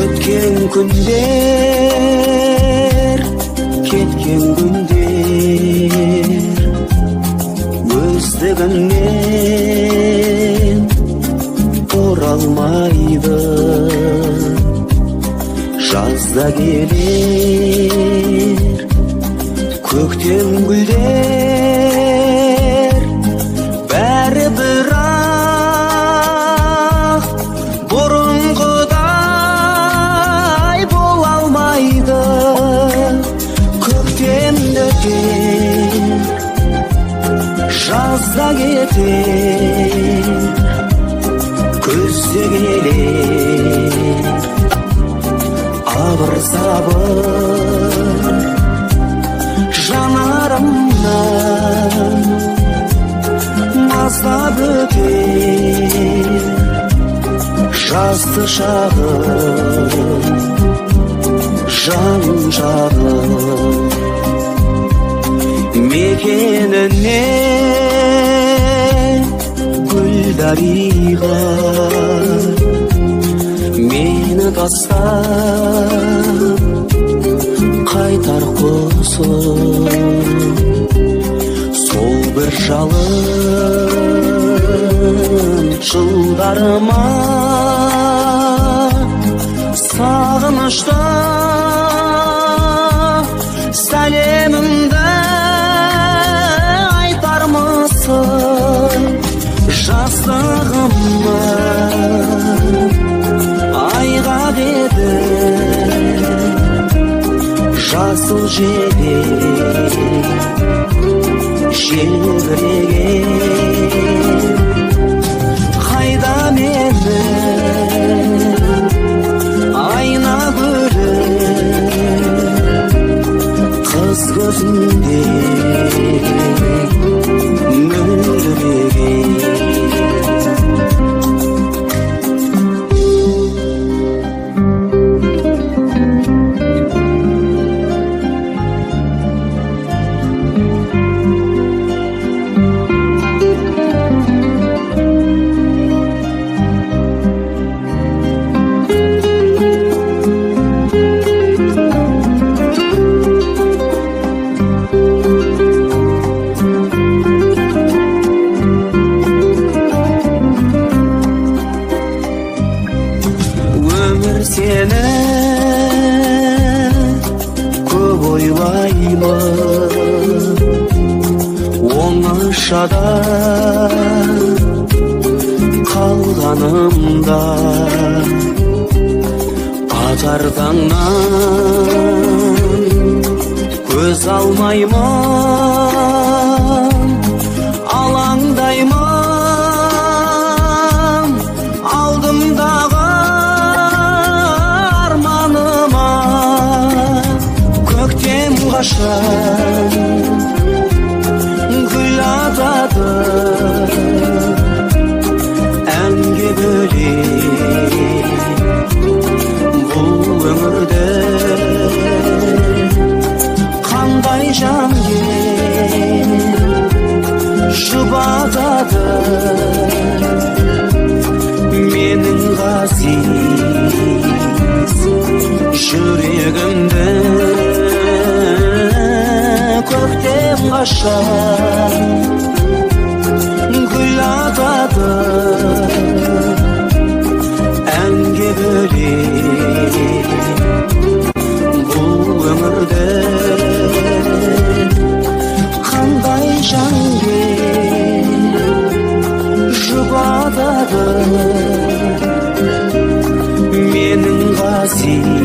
Өткен күндер, кеткен күндер өздігінен оралмайды. Жазда келер көктем гүлдер, бәрі бірақ бұрынғыдай бола алмайды. Көктем де өтер, жаз да кетер, күз де келер, абыр сабыр жанарымнан маздап өтер жасты шағым, жан жағым. Мекеніне гүл дариға мені тастап қайтар құсым, сол бір жалын жылдарыма сағынышты сәлемімді айтармысың? Жастығымы айға деді, жасыл жебе желбіреген. Қайда менің айна гүлім, қыз көзінде мөлдіреген? Өмір сені көп ойлаймын, оңашада қалғанымда атар таңнан көз алмаймын, алаңдаймын алдымдағы арманыма. Көктем қашан гүл атады, әнге бөлеп бұл өмірді қандай жан жұбатады менің ғазиз жүрегімді? Көктем қашан гүл атады, әнге бөлеп бұл өмірді қандай жанге жұбатады менің ғазиз